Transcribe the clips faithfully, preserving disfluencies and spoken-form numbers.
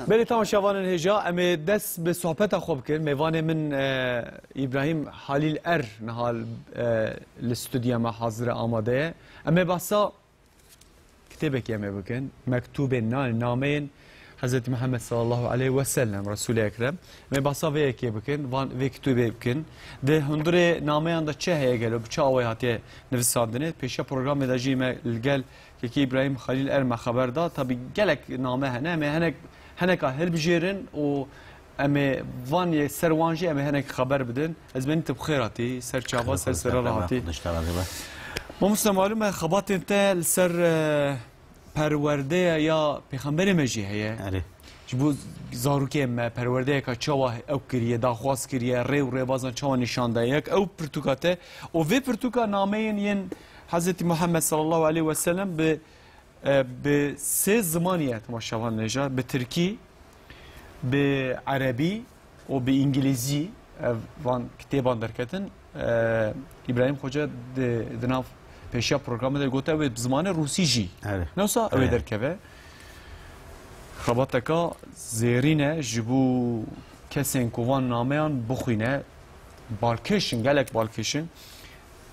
Belê temaşevanên hêja, em ê dest bi sohbeta xwe bikin. Mêvanê min, e, Îbrahîm Halîl Er niha, e, li stûdiya me hazir e, amade ye. Em ê behsa kitêbekê em ê bikin. Mektûbên, na-, nameyên Hezretî Muhammed sallallahu aleyhi ve sellem, Resûlê Ekrem. Em ê behsa vê yekê bikin, van, vê kitûbê bikin. Di hundirê nameyan de çi heye gelo, bi çi awayî hatiye nivisandinê? Pêşiya programê de jî me li gel Kekî Îbrahîm Xalîl Er me xeber da. Tabî gelek name hene. Em ê henek, heneka hilbijêrin û em ê van yê ser wan jî em ê henek xeber bidin. Ez benî tu bi xêr hatî. Ser çava, ser sera re hatî. Mamoste, malûm e, xebatên te li ser, e, perwerdeya ya pêxemberê me jî heye. Erê. Ji bo zarokên me perwerdeyeka çawa ew kiriye, daxwaz kiriye, rê û rêbazan çawa nîşan daye. Yek ew pirtûka te û vê pirtûka nameyên yên Hezretî Muhammed sallallahu aleyhi ve sellem bi, e, bi sê zimanî ye, temaşevan nêja, bi tirkî, bi erebî û bi îngilîzî, ev van kitêban derketin. E, Îbrahîm Xoca di, di nav pêşiya programê de gote ew ê bi zimanê rûsî jî. Evet. Ne wisa ew ê Evet. derkeve. Xebateka zêrîn e ji bo kesên ku van nameyan bixwîne, balkêş in, gelek balkêş in.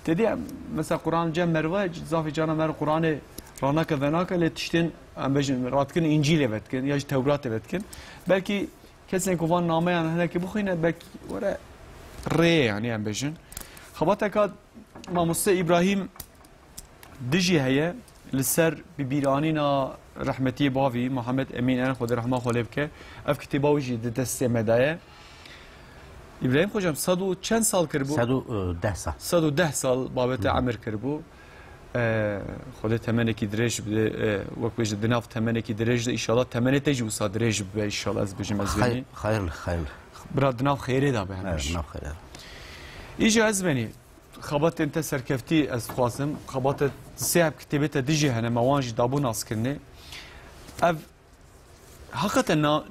Te dî, mesela Quran cem meriva, zafî cana meriv Quranê ranake venake, lê tiştên, em bêjin, radikin Încîlê vedikin, ya jî Tewratê vedikin. Belkî kesên ku van nameyan hinekî bixwîne, belkî were rêyê, yanî em bêjin. Xebateka Mamoste Îbrahîm Dijî heye, li ser bibîranîna rehmetiyê bavî Muhammed Emîn Er, Xwedê rehma xwe lê bike. Ev kitêba wî jî di destê me de ye. Îbrahîm Xocam, sed û çend sal kiribû? Sed û deh sal. Sed û deh sal babete Hı. emir kiribû. E, Xwedê temenekî dirêj bide, e, wek bêje di nav temenekî dirêj de, înşallah temenê te jî wisa dirêj bibe, înşallah ez bêjim ez Xeyr, benî. Xeyirli, xeyirli. Bira di nav xêrê de be Evet, hemiş. Nav xeyirli. Îja ez benî. Xebatên te serkeftî ez dixwazim. Xebata sê heb kitêbê te dijî hene, me wan jî dabû naskirinê. Ev heqeten na-,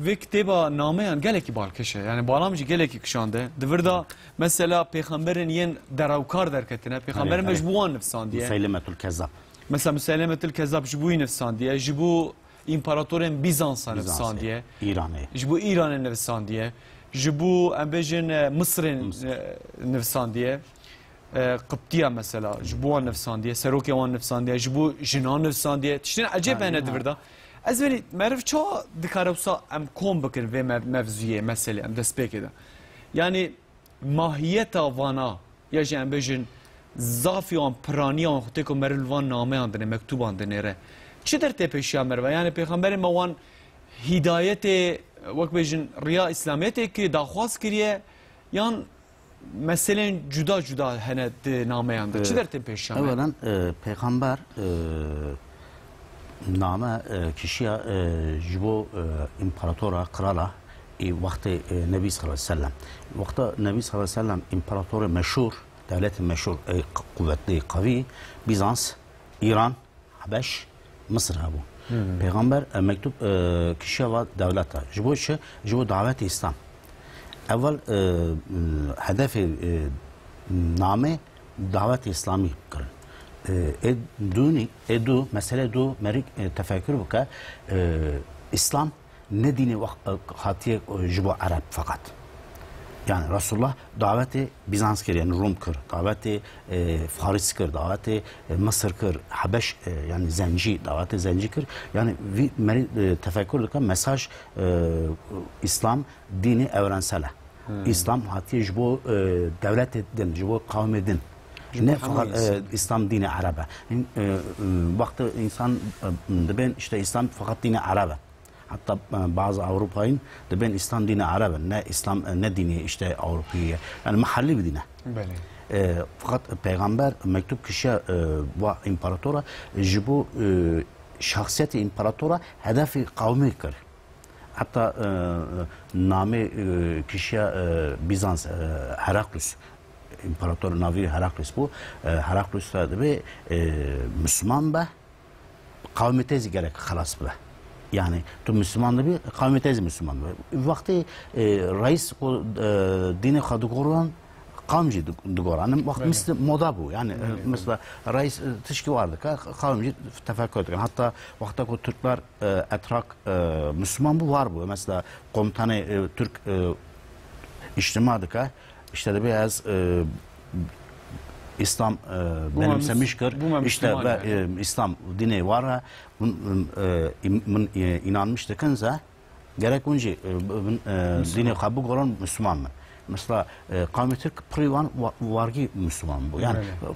vê kitêba nameyan gelekî balkêş e. Yani balam jî gelekî kişande. Di vir de mesela pêxemberên yên derewkar derketine. Pêxemberên Erê, me ji erê. bo wan nivsandiye. Museylemetul Kezzab. Mesela Museylemetul Kezzab ji bo wî nivsandiye. Ji bo împaratorên Bîzansa Bîzansa, nivsandiye. Îranê. Ji bo Îranê nivsandiye. Ji bo, em bêjin, e, Misirê, Misir. e, nivsandiye. E, Qibtiya mesela, ji bo wan nivsandiye. Serokê wan nivsandiye. Ji bo jinan nivsandiye. Tiştên ecêb Ha, hene ha. di vir de. Ez benî meriv çawa dikare wisa em kom bikin vê mev-, mevzuyê, meselê, em destpêkê de. Yani mahiyeta vana, ya jî em bêjin, zafî wan, piraniya wan, xwe tê ku meriv li van nameyan dinê, mektuban dinêre. Çi der tê pêşiya meriva? Yani pêxemberê me wan hîdayetê, wek bêjin, riya Îslamiyetê kiriye, daxwaz kiriye, yan meselên cuda cuda hene di nameyan de? Çi Ee, der tê pêşiya me? Ewelen, e, pêxember, e, name, e, kişiya, e, ji bo, e, împaratora, krala, ê wextê, e, Nebî sallallahu aleyhi ve sellem. Wexta Nebî sallallahu aleyhi ve sellem împaratorê meşhûr, dewletê meşhûr, ê q-, quvetlî, qewî, Bîzans, Îran, Habeş, Misir hebû. Hmm. Pêxember, e, mektûb, e, kişiya va dewleta. Ji bo çi? Ji bo dawetê Îslam. Ewel, e, m, hedefê, e, namê dawetê Îslamî kirin. E, ê dûnî, ê dû, mesele dû, merî, e, tefekkür bike, e, Îslam ne dînê wext, e, hatiye, e, ji bo Ereb feqet. Yani Resulullah dawetê Bîzans kir, yani Rum kir, dawetê, e, Faris kir, dawetê, e, Misir kir, Habeş, e, yani Zencî, dawetê Zencî kir. Yani vî merî, e, tefekkür dike, mesaj, e, Îslam dînê evrensel e. Hmm. Îslam hatiye ji bo, e, dewletê din, ji bo qewmê din. Ji bo Ne hemû feqet, e, însan. Îslam dînê Ereb e. Hîn, e, e, wextê însan, e, dibên işte Îslam feqet dînê Ereb e. Hatta, e, bazı Avrupayîn dibên Îslam dînê Ereb e. Ne Îslam, e, ne dînê işte Avrupî ye. Yani mehellî bir dîn e. Belê. E, feqet peyxember mektûb kişiya, e, va împaratora ji bo, e, şahsiyetê împaratora hedefê qewmê kir. Heta, e, namê, e, kişiya, e, Bîzans, e, Heraklus, împarator navî Heraklus bû. E, Heraklus da dibê, e, Misliman be, qewmê te zî gerek xelas bibe. Yani tu Misliman dibî, qewmê te zî Misliman bibe. Wextê, e, reis ku, e, dînê xwe digoriyan, qavm jî di-, digoranin. Wext Belê. Misli moda bû. Yani, e, Belê, belê. mesela reis, e, tişkî war dike, qavm jî tefekkür dikin. Hatta wexta ku Türkler, e, Etrak, e, Müslüman bû, war bû. Mesela komutanê, e, Türk, e, îçtima dike. İşte dibe ez, e, İslam, e, Bûme benimsemiş Müs-, kir. bûme İşte Müslüman ve, yani. e, İslam dinê war e, min, e, im-, min, e, inanmiş dikin ze, gerek hûn jî, e, bin, e, Müslüman. dinê xwe bigorin, Müslüman bin. Mesela, e, qavmê Tirk pirî wan wa-, wargî Müslüman bû. Yani, Belê.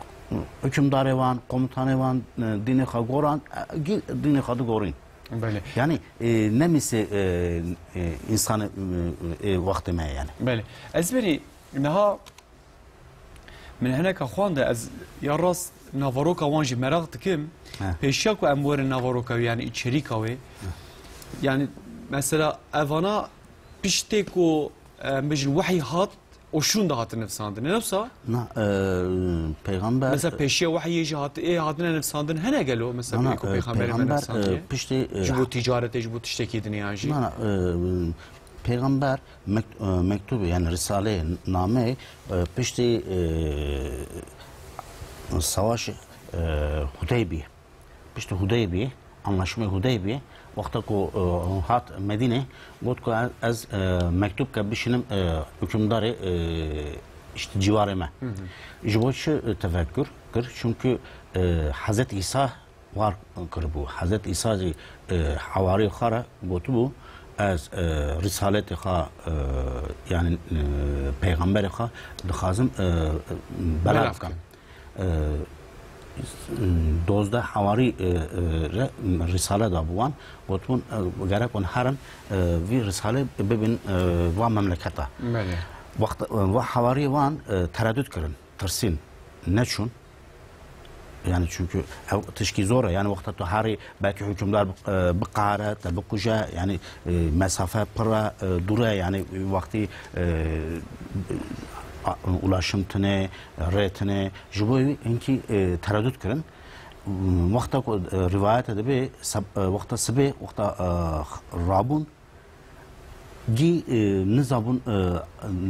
e, hükümdarê wan, komutanê wan, e, dinê xwe goran, e, gî dinê xwe digorîn. Belê. Yani, e, ne mîsê, e, e, insanê, e, e, wextê me yani. Belê. Ez berî niha min hineka xwande, ez ya rast navaroka wan jî meraq dikim. He. Pêşiya ku em werin navaroka wê, yani içerîka wê. He. Yani mesela evana piştê ku, e, em bêjin wehî hat, û şûn de hatin nivsandin. Ne wisa? Na, e, peygamber Mesela pêşiya wehiyê jî hat-, ê hatine nivsandin hene gelo? Mesela Na, na, pêk û e, peygamberê me peygamber, nivsandiye? e, piştî, e, Ji bo ticaretê, ji bo tiştekî din ya jî? Na, na, e, peygamber mek-, e, mektubê, yani Risale, nameyê, e, piştî, e, savaş, e, Hudeybiyê. Piştî Hudeybiyê, anlaşmê Hudeybiyê, wexta ku, e, hat Medînê, got ku ez, e, mektub ke bişînim, e, hukimdarê, e, işte ciwarê me. Hı hı. Ji bo çi, e, tefekkür kir? Çünkü, e, Hezret İsa war kiribû. Hezret İsa jî, e, hewariyê xwe re gotibû, ez, e, risaletê xwe, e, yani, e, peygamberê xwe dixwazim, e, belav Belav bikim. bikim. E, dozdeh hewarî, e, e, re risale dabû wan. Gotibûn, e, gerek hûn herin, e, vî risale bibin, e, va memleketa. Belê. Wext, e, va hewarî wan, e, teredût kirin, tirsîn, neçûn. Yani çünkü ew tişkî zor e. Yani wexta tu herî belkî hukimdar bi-, e, biqare, te bikuje, yani, e, mesafe pir e, e, dûr e, yani wextî, e, a-, ulaşım tune, rê tune, ji bo wî hinkî, e, teredût kirin. Wexta ku, e, rivayete dibe, seb-, e, wexta sibê, wexta, e, rabûn, gî, e, nizabûn, e,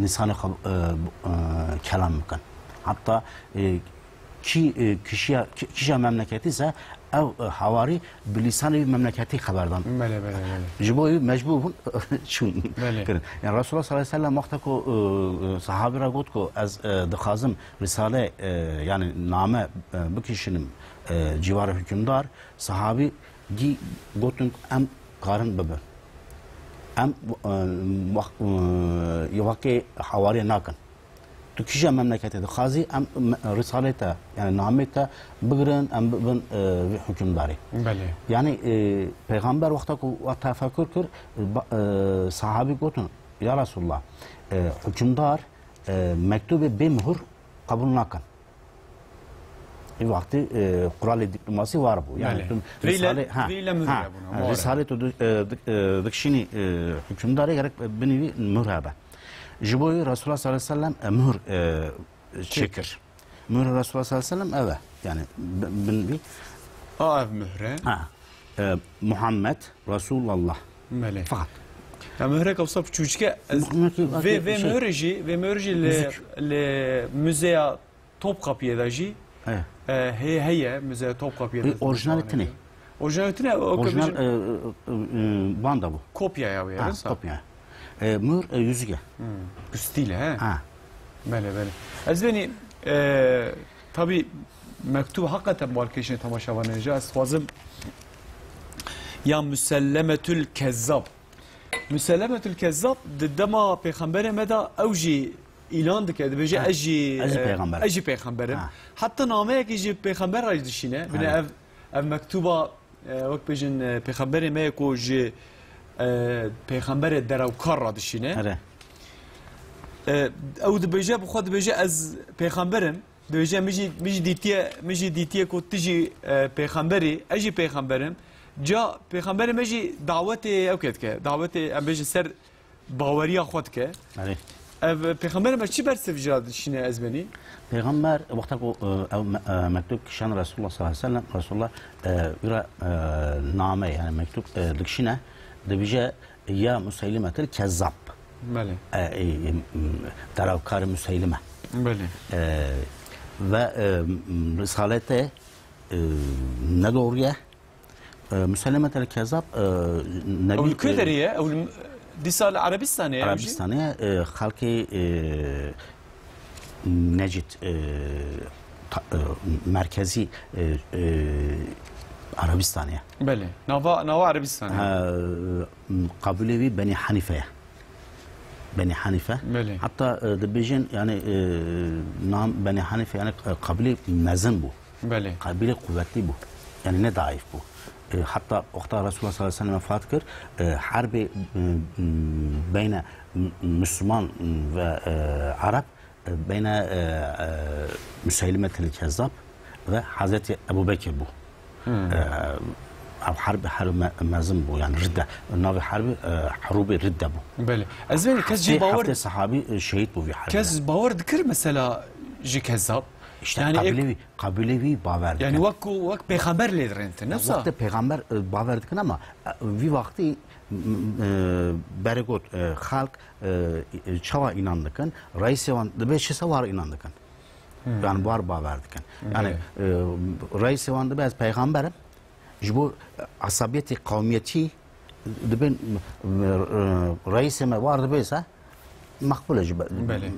nîsanê xwe, e, e, kelam bikin. Heta, e, kî, e, kişiya, ki-, kişiya memleketî se ew, e, hewarî bi lîsanê wî memleketî xeber dan. Belê, belê, belê. Ji bo wî mecbûr bûn çûn Belê. kirin. Yani Resulullah sallallahu aleyhi ve sellem wexta ku, e, e, sahabî re got ku ez, e, dixwazim risale, e, yani name, e, bikişînim, e, ciwarê hukimdar, sahabî gî gotin em karin bibin. Em, e, wex-, e, yewakê hewariyê nakin. Tu kîja memleketê dixwazî em me-, risalê te, yani namê te bigirin, em bibin, e, vî hukimdarê. Belê. Yani, e, peygamber wexta ku wa tefekkür kir, ba-, e, sahabî gotin, ya Resulullah, e, hukimdar, e, mektubê bê muhur qebûl nakin. Vî wextî, e, quralê dîplomasi war bû. Yani Belê. tu Vêyle, risalê, ha, vêyle muhur ha, hebûn, ha, ha, war risalê hebûn. tu di-, e, di-, e, dikşînî, e, hukimdarê gerek binî wî muhur hebe. Ji bo wî Resulullah sallallahu aleyhi ve sellem, e, muhur, e, çêkir. Muhur Resulullah sallallahu aleyhi ve sellem ev e. Yani bin, bin wî. A ev muhre. Ha. E, Muhammed Resulullah. Belê. Fakat. Ya muhrek wisa piçûçik e, ez Muhre ki, vê, vê şey, muhre jî, vê muhre jî li, yüzük. li muzeya Topkapı'yê de jî, He. e, hê-, heye, Müze Topkapı'yê de. E, orijinali tine. Orijinali tine, o Orijinal, e, e, e, banda bu. Kopya ya, Ha, wisa. kopya. E, mühür, e, yüzüge. Hmm. Stîl, he? Ha. Belê, belê. Ez benî, e, tabii mektup hakikaten balkêşine temaşevanê ji. Ez xwazim ya Müsellemetül Kezzab. Müsellemetül Kezzab di dema pêxemberê me de ew jî îlan dike, dibêje, Ha, "Ez jî, ez jî e, pêxember. ez jî pêxember im." Ha. Heta nameyekî ji pêxember re jî dişîne. Bine Evet. ev, ev mektuba, e, wek bêjin, e, pêxemberê me ye ku ji, e, pêxemberê derewkar re dişîne. Erê. E, ew dibêje, bi xwe dibêje, "Ez pêxember im." Dibêje, "Min jî, min jî dîtiye, min jî dîtiye ku tu jî, e, pêxember î, ez jî pêxember im." Ca pêxemberê me jî dawetê ew kê dike. Dawetê, em bêjin, ser baweriya xwe dike. Erê. Ev pêxemberê me çi bersiv jî dişîne ez benî? Pêxember wexta ku, e, ew me-, e, mektub kişand Resulullah sallallahu aleyhi ve sellem, Resulullah, e, wî re, e, name, yani mektub, e, dikişîne, dibêje, "Ya Museylimetil Kezzab." Belê. E, e, e, m-, daravkarê Museylime. Belê. E, ve, e, m-, risalete, e, ne doğru ye. E, Museylemet el Kezzab, e, Ew Nebî, li ku e, derê ye? Ew li, dîsa li Erebistanê ye, ew jî? Erebistanê, e, xelkê, e, Necid, e, ta-, e, merkezî, e, e, Erebistanê ye. Belê. Nava, nava Erebistanê. Ha, qabîlê wî Benî Henîfe ye. Benî Henîfe. Belê. Heta, e, dibêjin, yani, e, nam Benî Henîfe, yani, e, qabîlê mezin bû. Belê. Qabîlê quwetlî bû. Yani ne daîf bû. E, heta wexta Resulullah sallallahu aleyhi ve sellem vefat kir, e, herbê, e, m-, beyne m-, Müslüman ve, e, Arap, e, beyne, e, e, Müseylimetil Kezzab ve Hazreti Ebu Bekir bû. Hmm. E, ev herb, herb me-, mezin bû, yani ridde. Navê herbê, e, herûbê ridde bû. Belê. Ez bênî kes jê Heftê, bawer, heftê sahabî, e, şehîd bû vî herbê. Kes bawer dikir mesela ji Kezzab? İşte Yani qabîlê ek- wî, qabîlê wî bawer Yani dikin. wek ku, wek pêxember lê dirêntin, ne wisa? Wextê pêxember, e, bawer dikin ama, e, vî wextî, m-, m-, e, berê got, e, xelk, e, e, çawa înan dikin? Reîsê wan dibê çi se war înan dikin. Hmm. Yani war bawer dikin. Yani, Belê. e, reîsê wan dibê ez pêxember im. Ji bo, e, esabiyetê qewmiyetî dibên, e, e, reîsê me war dibê se, meqbûl e ji be-, Belê.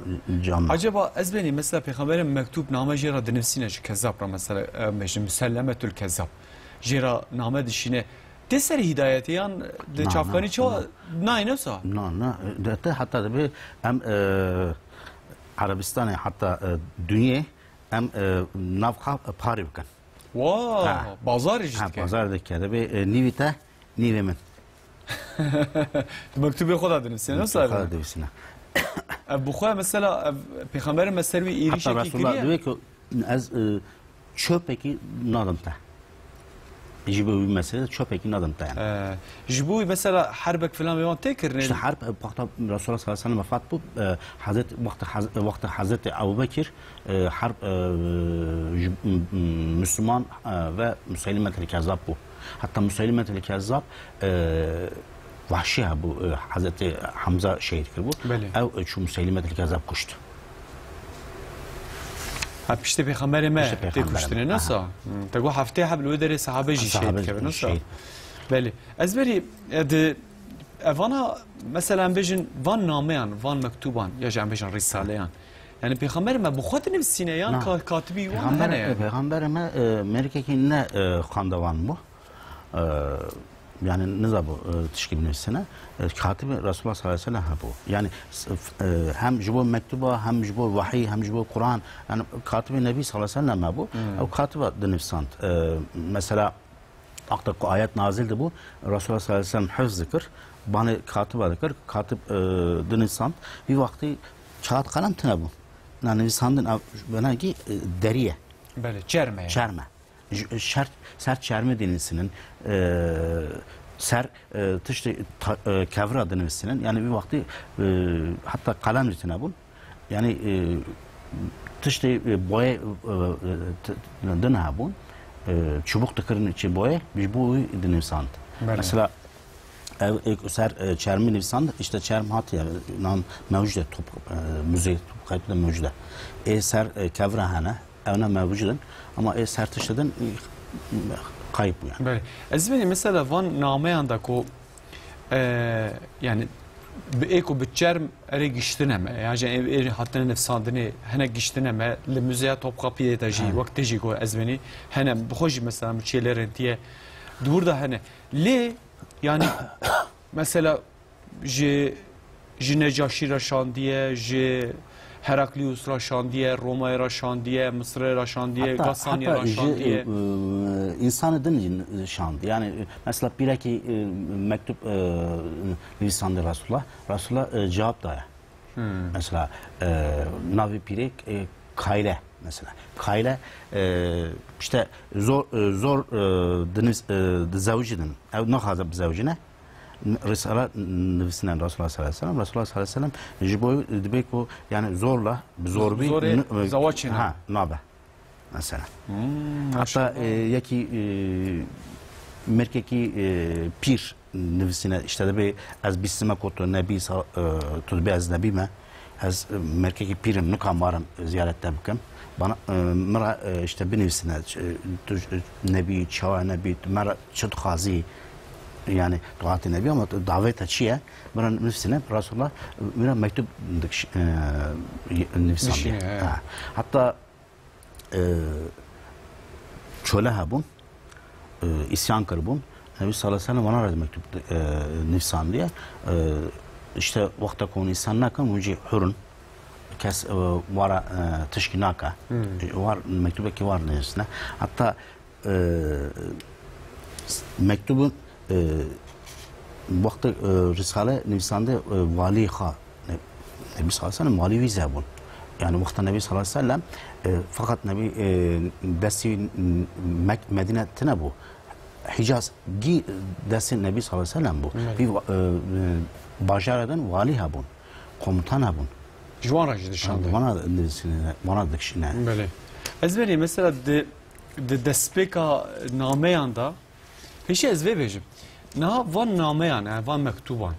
cam. Acaba ez bênî mesela pêxemberê mektûb name jê re dinivîsîne ji Kezzab re mesela, e, ji Musellemetul Kezzab. Jê re name dişîne. Tê ser hîdayetê yan di Na, çavkanî na, çawa na. nayê ne wisa? Na, na. De te heta dibê em, e, Erebistanê heta, e, dinyê em, e, nav xwe parê bikin. Wa, Ha. bazarê jî Ha, dike. bazar dike. Dibê, e, nîvê te, nîvê min. Di mektûbê xwe de dinivîsîne, ne wisa? Mektûbê xwe de dinivîsîne. Ev bi xwe mesela, ev pêxemberê me ser wî Heta êrîşekî Resulullah kiriye? dibê ku ez, e, çöpekî nadim te. Ji bo wî meselê çöpekî nadim te yani. E, ji bo wî mesela herbek filan wê wan tê kirinê? İşte herb, e, wexta Resulullah sallallahu aleyhi ve sellem vefat bû, e, Hazret-, wexta Haz-, wexta Hazreti Ebu Bekir, e, herb, e, ji, m-, m-, Müslüman, e, ve Müseylimetil Kezzab bû. Hatta Müseylimetil Kezzab, e, vahşî hebû, e, Hazreti Hamza şehîd kiribû. Belê. Ew, e, çû Müseylimetil Kezzab kuşt. Ha, piştî pêxemberê me Piştî tê pêxemberê kuştinê, me, ne aha. wisa? Hmm, te got heftê heb li wê derê sahabe jî Sahabe şehîd kevin, ne wisa? şehîd. Belê. Ez berî, e, di, evana, mesela, em bêjin, van nameyan, van mektûban, ya jî em bêjin rîsaleyan. Yani pêxemberê me bi xwe dinivîsîne yan Na. ka-, katibî wan Pêxember, hene yani? Pêxemberê me, e, mêrikekî ne, e, xwendevan bû. E, yani nizabû, e, tişkî binivîsine. E, katibê Resulullah sallallahu aleyhi ve sellem hebû. Yani s-, f-, e, hem ji bo mektuba, hem ji bo wahî, hem ji bo Kur'an. Yani katibê Nebî sallallahu aleyhi ve sellem hebû. Hmm. Ew katiba dinivîsand. E, mesela, wexta ku ayet nazil dibû, Resulullah sallallahu aleyhi ve sellem hifz dikir, banê katiba dikir, katib, e, dinivîsand. Vî wextî kağıt kalem tune bû. Na nivîsandin ev, benekî, e, derî ye. Belê, çerm e. Çerm e. Ji, şer, ser çermê dinivîsinin, e, ser, e, tiştê ta-, e, kevira dinivîsinin. Yani vî wextî, e, heta kalem jî tune bûn. Yani, e, tiştê, e, boye, e, e, t-, din hebûn. E, çubuk dikirin çê boye, ji bo wî dinivîsand. Belê. Mesela, ev, e, ser, e, çermî nivîsand, işte çerm hatiye, nam mewcud e, top, e, müze Topkapı'da mewcud e. Ê ser, e, kevira hene, ew ne mewcud in, ama ê ser tiştê din, e, kayıp bû yani. Belê. Ez bênî mesela van nameyan da ku, e, yani bi ê ku bi çerm erê giştine me, ya jî ê, ê hatine nivîsandinê hene giştine me, li Müzeya Topkapı'yê de jî, Evet. wek te jî got ez bênî, hene bi xwe jî mesela min çê lê rentiye, di wir de hene. Lê, yani, mesela, ji, ji Necaşî re şandiye, ji Heraklius re şandiye, Romaya re şandiye, Misirê re şandiye, Hatta, Gassaniya hatta re ji, şandiye. e, e, însanê din jî şand. Yani, e, mesela pîrekî, e, mektup, e, nivîsandê Resulullah. Resulullah, e, cevap daye. Hmm. Mesela, e, navê pîrek, e, Kayle mesela. Kayle, e, işte zor, e, zor, e, dinivîs-, e, dizewicînin. Ew naxwaze bizewicîne. N-, risale nivîsîne Resulullah sallallahu aleyhi ve sellem. Resulullah sallallahu aleyhi ve sellem ji bo dibê ku yani zorla, bi zorbî Zorê n-, e, zewac çêne. Ha, nabe. Mesela. Hmm, Hatta, maşallah. e, yekî, e, mêrkekî, e, pîr nivîsîne, işte dibê ez bîstime ku tu nebî, sa-, e, tu dibê ez nebî me. Ez, e, merkekî pîr im, nikam warim ziyaret te bikim. Bana, e, min re, e, işte binivîsîne, e, tu, e, nebî, çawa nebî, tu me re çi dixwazî, yani tu hatî nebî ama tu davê te çi ye? Min re nivîsîne, Resulullah, e, min re mektub dikiş-, e, nivîsandiye. Dişîne, he. Ha. Hatta e, çole hebûn, e, îsyan kiribûn. Nebî sallallahu aleyhi ve sellem wana re mektub, e, nivîsandiye. E, işte wexta ku hûn îsyan nakin, hûn jî hûr in. Kes, e, wara, e, tişkî nake. Hmm. E, war, mektubekî war nivîsine. Hatta, e, mektubun, e, wextê, e, Risale nivîsande, e, walî xwe, ne-, Nebî sallallahu aleyhi ve sellem walî wî ze bûn. Yani wexta Nebî sallallahu aleyhi ve sellem, e, feqet Nebî, e, destî Mek-, Medîne tine bû. Hicaz gî destê Nebî sallallahu aleyhi ve sellem bû. Evet. Vî, e, e, bajara din walî hebûn, komutan hebûn. Ji wan re jî dişande. Yani wana, wana dikişîne. Belê. Ez benî mesela di, di destpêka nameyan de Pêşî ez vê bêjim. Niha van nameyan, yani van mektuban.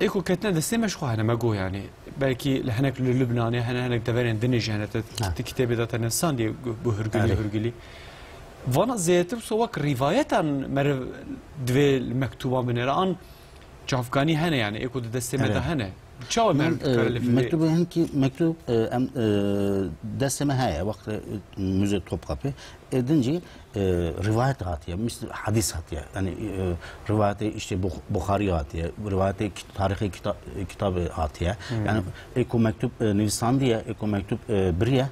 Ê ku ketine destê me ji xwe hene, me got yani. Belkî li hinek li Lubnanê hene, hinek deverên dinê jî hene, te, Ha. te kitêbê de te nivîsandiye gu-, gu hurgilî, Erê. hurgilî. Vana zêdetir so wek rîvayetan meriv divê li mektuban binêre. An çavkanî hene yani, ê ku di destê me Erê. de hene. Çawa Min, meriv e, dikare li vê? Mektubê hinkî, mektub, e, em, e, destê me heye, wextê, e, Müze Topkapı. E, din jî, e, rivayet hatiye, misl hadîs hatiye. Yani, e, rivayetê işte Bux-, Buxarî hatiye, rivayetê kit-, tarîxê kita-, kitabê hatiye. Hmm. Yani, ê ku mektub, e, nivîsandiye, ê ku mektub, e, biriye,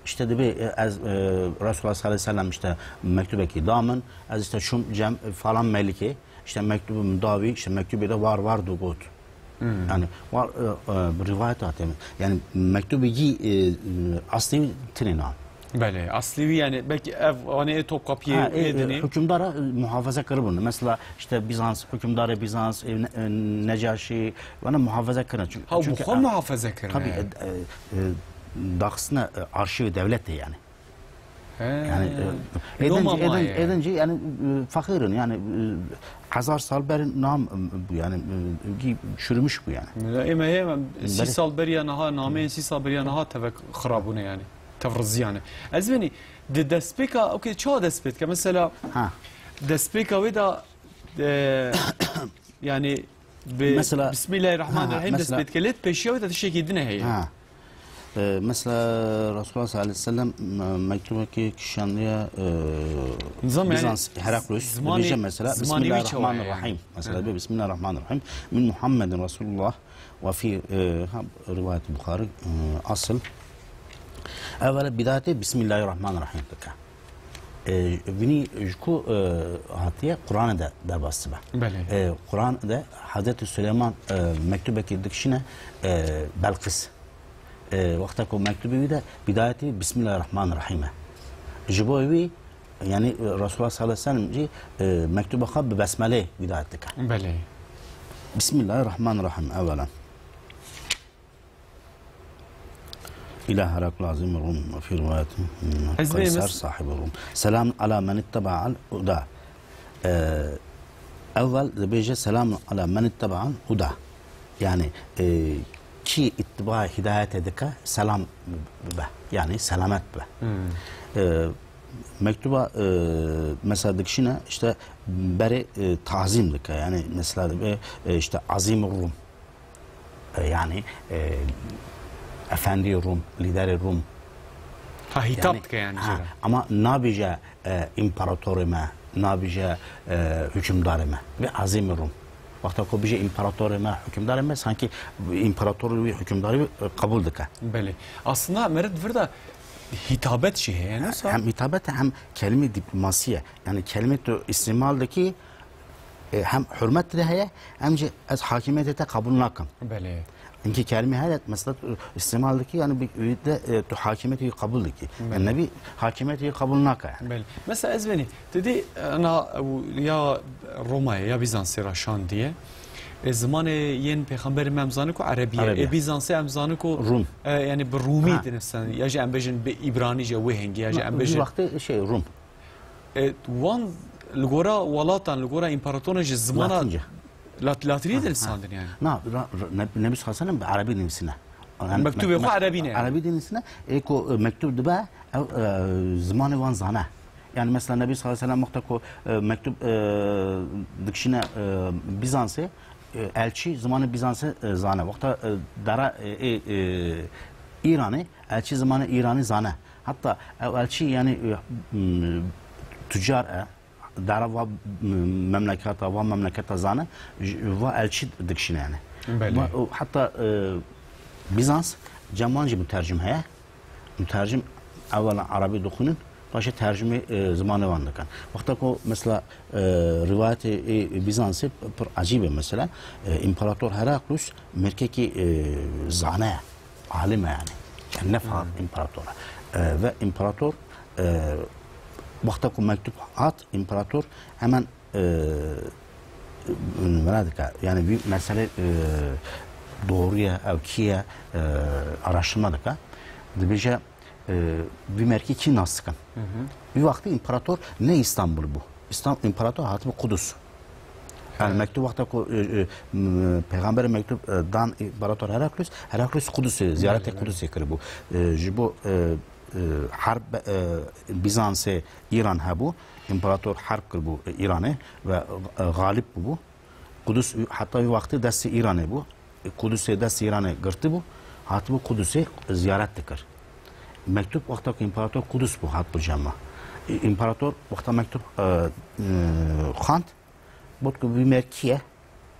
işte dibê, e, ez, e, Resulullah sallallahu aleyhi ve sellem işte mektubekî da min, ez işte çûm cem, e, falan melikê, işte mektubê min da wî, işte mektubê de war war digot. Hmm. Yani, war, e, e, rivayet hatiye. Yani, mektubê yî, e, e, aslî wî tinê na. Belê, aslî wî yani belkî ev, yani ê Topkapiyê Ha, û e, ê e, dinê. Hükümdara, e, muhafaza kiribûn. Mesela, işte Bizans, hükümdarê Bizans, e, ne-, e, Necaşî, wana muhafaza kirin. Çün-, Ha, çünkü, bu xwe ha, muhafaza kirin, tabii, he. e, e, e, daxistina, e, arşivê dewletê yani. He. Yani, e, Loma êdin-, êdin-, maye. êdin jî, yani, e, feqîr in, yani, e, hezar sal berî nam, e, bu, yani, e, gî çürümüş bu, yani. Ê me, ê me, sî Belê. sal beriya niha, nameyên sî sal beriya niha tevek xirabûne, yani. Tev riziyane. Ez benî, di destpêka, okey, çawa dest pê dike? Mesela, Ha. destpêka wê de, e, yani, Bi Mesela, Bismillahirrahmanirrahim ha, dest mesela pê dike. Lê pêşiya wê de tiştekî din heye. Ha. E, mesela Resulullah sallallahu aleyhi ve sellem, e, mektubekî kişandiye, e, Nizam yani Bizans, Heraklius, zimanê, dibêje mesela, zimanê wî çawa ye yani? Bismillahirrahmanirrahim. Mesela Hı hı. dibê Bismillahirrahmanirrahim. Min Muhammedin Resulullah ve fi, e, ha, rivayet Buxarî, e, asıl. Evvela bidayetê Bismillahirrahmanirrahim dike. E, vinî ji ku, e, hatiye Quranê de derbas dibe. Belê. E, Quran de Hazreti Süleyman, e, mektubekî dikişîne, e, Belqis. E, wexta ku mektubê wî de bidayetî Bismillahirrahmanirrahim e. Ji bo wî, yani, e, Resulullah sallallahu aleyhi ve sellem jî, e, mektuba xwe bi besmelê bidayet dike. Belê. Bismillahirrahmanirrahim evvela. Îlâ Herakl azîm Rum, fi riwayetin Ez bê Kaysar mes- sahib Rum. Selamun ala men ittebaal huda. Ee, Ewwel dibêje selamun ala men ittebaal huda. Yani, e, kî ittiba hidayete dike, selam be. Yani selamet be. Hmm. E, mektuba, e, mesela dikişine işte berê, e, tazim dike. Yani mesela dibe, e, işte azîm Rum. E, yani, e, efendî Rum, lîderê Rum. Ha, hitap Yani, dike yani ha, jêre. Ama nabêje, e, împaratorê me, nabêje, e, hukimdarê me. Ve azîmê Rum. Wexta ku bêje împaratorê me, hukimdarê me, sanki împaratorê wî, hukimdarê wî, e, qebûl dike. Belê. Aslında meriv vir de hitabet jî heye, ne sa? Hem hitabet hem kelime diplomasiye. Yani kelime tu îstîmal dikî, e, hem hurmet de heye, hem jî ez hakimiyetê te qebûl nakim. Belê. Hinkî kelimê heye, mesela, tu îstîmal dikî, yani bir, bir de, e, tu hakimiyetê wî qebûl dikî. Belê. Yani nebî hakimiyetê wî qebûl nake yani. Belê. Mesela ez benî, tu dî, e, na, ew ya Roma'yê, ya Bizansê ra şandiye. E, zimanê yên pêxemberê me em zanin ku Erebî ye. Erebî ye. E, Bizansê em zanin ku, Rum. e, yani bi Rûmî Ha. dinivîsin. Ya jî em bêjin bi Îbranî jî wê hingî, ya jî em bêjin. Wextê şey Rum. E, wan Li gora welatan, li gora împaratorên jî zimana Latince. Lat-, Latinî Ha, de ha. Lisandin yani. Na, ra-, ra-, ne-, Nebî sallallahu aleyhi ve sellem bi Erebî nivîsine. Yani Mektubê me-, xwe me-, Erebî ne yani. Erebî de nivîsine. Ê ku, e, mektub dibe, ew, e, zimanê wan zane. Yani mesela Nebî sallallahu aleyhi ve sellem wexta ku, e, mektub, e, dikişîne, e, Bizansê, e, elçî zimanê Bizansê, e, zane. Wexta, e, dara, e, e, e, Îranê, elçî zimanê Îranî zane. Hatta ew elçî yani, e, m, tucar e, dara va, m, memleketa, va memleketa zane, ji, va elçî dikişîne yani. Belê. Va, o, hatta, e, Bizans cem wan jî mutercim heye. Mutercim ewela Erebî dixwînin, paşê tercumê, e, zimanê wan dikin. Wexta ku mesela, e, rivayetê ê Bizansê pir ecîb e mesela, e, împarator Heraklus mêrkekî, e, zane ye, alim e yani. Yani ne fahar Hmm. împarator e. E, ve împarator, e, wexta ku mektub hat, împarator hemen, e, mera dike. Yani bir mesele, e, doğru ye, ew kî ye, e, araştırma dike. Dibêje, e, vî merkî kî nas dikin? Hı hı. Vî wextî împarator ne Îstanbul bû. Îstan-, împarator hatibû Qudus. Yani Evet. Mektub wexta ku, e, e, m-, peyxamberê mektub, e, dan împarator Heraklus, Heraklus Qudusê, ziyaretê Belê, belê. Qudusê kiribû. E, ji bo, e, e, herb, e, Bizansê Îran hebû. Împarator herb kiribû, e, Îranê ve, e, xalib bûbû. Qudus heta wî wextî destê Îranê bû. Qudusê destê Îranê girtibû, hatibû Qudusê ziyaret dikir. Mektub wexta ku împarator Qudus bû, hatibû cema. Î-, împarator wexta mektub, e, e, xwend, got ku vî mer kî ye?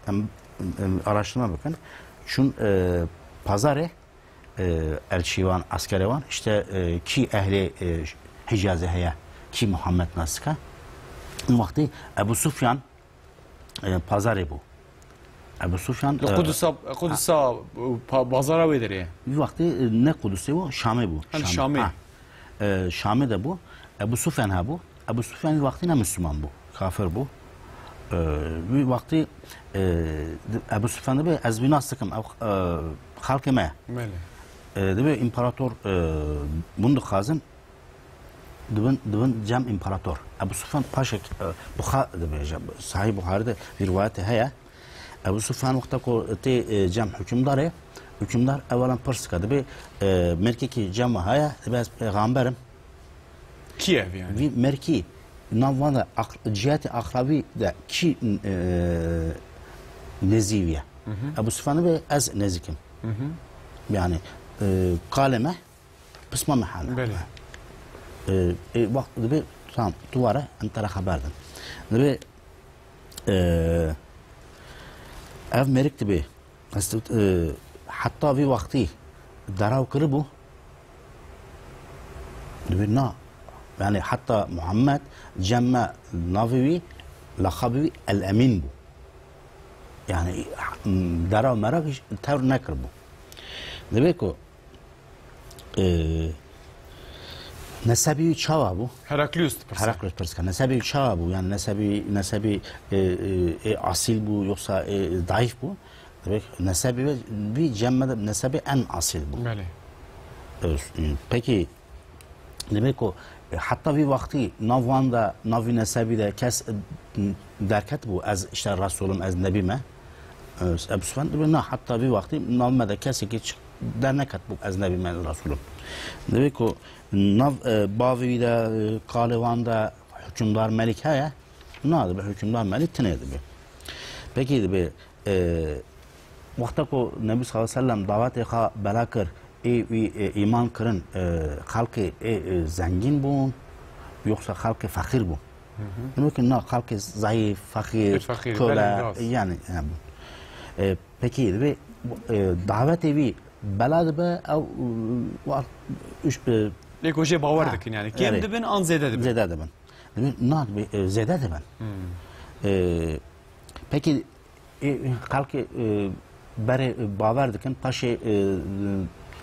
Em, em araştırma bikin. Çûn, e, pazarê, e, elçî wan, eskerê wan, işte, e, kî ehlê, e, Hicazê heye, kî Muhammed nas dike? Wextî Ebu Sufyan, e, pazarê bû. Ebu Sufyan, Li e, Qudusa, Qudusa, pa-, bazara wê derê ye. Wî wextî, e, ne Qudusê bû, Şamê bû. Hani Şamê. Şamê. Ha. E, Şamê de bû. Ebu Sufyan hebû. Ebu Sufyan wî wextî ne Müslüman bû. Kafir bû. E, wî wextî, e, di-, Ebu Sufyan dibê, ez wî nas dikim, ew, e, xelkê me ye. Belê. E, dibê împarator, e, bûn dixwazin, dibin, dibin cem împarator. Ebu Sufyan paşek, e, Buxa-, dibêje, Sahîh Buxarî de vî rivayetê heye. Ebu Sufyan wexta ku tê, e, cem hukimdarê, hukimdar ewelan pirs dike. Dibê, e, mêrkekî cem we heye, dibê ez pêxamber im. Kî ev yani? Vî mêrkî, nav wan de aq-, cihetê axlavî de kî, e, nêzî wî ye? Hı hı. Ebu Sufyan dibê ez nêzîk im. Hı hı. Yani, e, kalê me, pisma me hene. Belê. E, e, wext dibê, tamam, tu were, em te re xeber din. Dibê, e, ev mêrik dibê, ez, e, heta vî wextî deraw kiribû, dibê na. Yani heta Muhammed cem me navê wî, laqabê wî El Emîn bû. Yani, deraw merak tevr nekiribû. Dibê ku, e, nesebî wî çawa bû? Heraklius dipirse. Heraklius pirs dike. Nesebî wî çawa bû? Yani nesebî, nesebî, e, e, e, asîl bû, yoksa, e, daîf bû? Dibê nesebî wî, wî cem me de nesebî en asîl bû. Belê. E, peki, Dibê ku, e, heta vî wextî nav wan de, nav vî nesebî de kes, e, derketibû, ez işte Resûl im, ez nebî me. E, Ebu Sufyan dibê, na, heta vî wextî nav me de kesekî çi-, derneketibû, ez nebî me, ez Resûl im. Dibê ku nav, e, bavê wî de, e, kalê wan de hukimdar, melîk heye? Na, dibê hukimdar, melîk tinê dibê. Pekî dibê, E, wexta ku Nebî sallallahu aleyhi ve sellem davetê xwe bela kir, ê wî, e, îman kirin, e, xelkê ê, e, zengîn bûn, yoksa xelkê feqîr bûn? Hı hı. Dibê ku na, xelkê zayîf, feqîr, Feqîr, köle, belê, rast. Yani, he, bûn. E, pekî dibê, e, davetê wî bela dibe, ew, e, war, üç, e, Lê ku jê bawer ha, dikin yani. Kêm erê. Dibin an zêde dibin? Zêde dibin. Dibê, na, dibê, e, zêde dibin. Hmm. E, pekî, Ê, xelkê, e, berê, e, bawer dikin, paşê, e,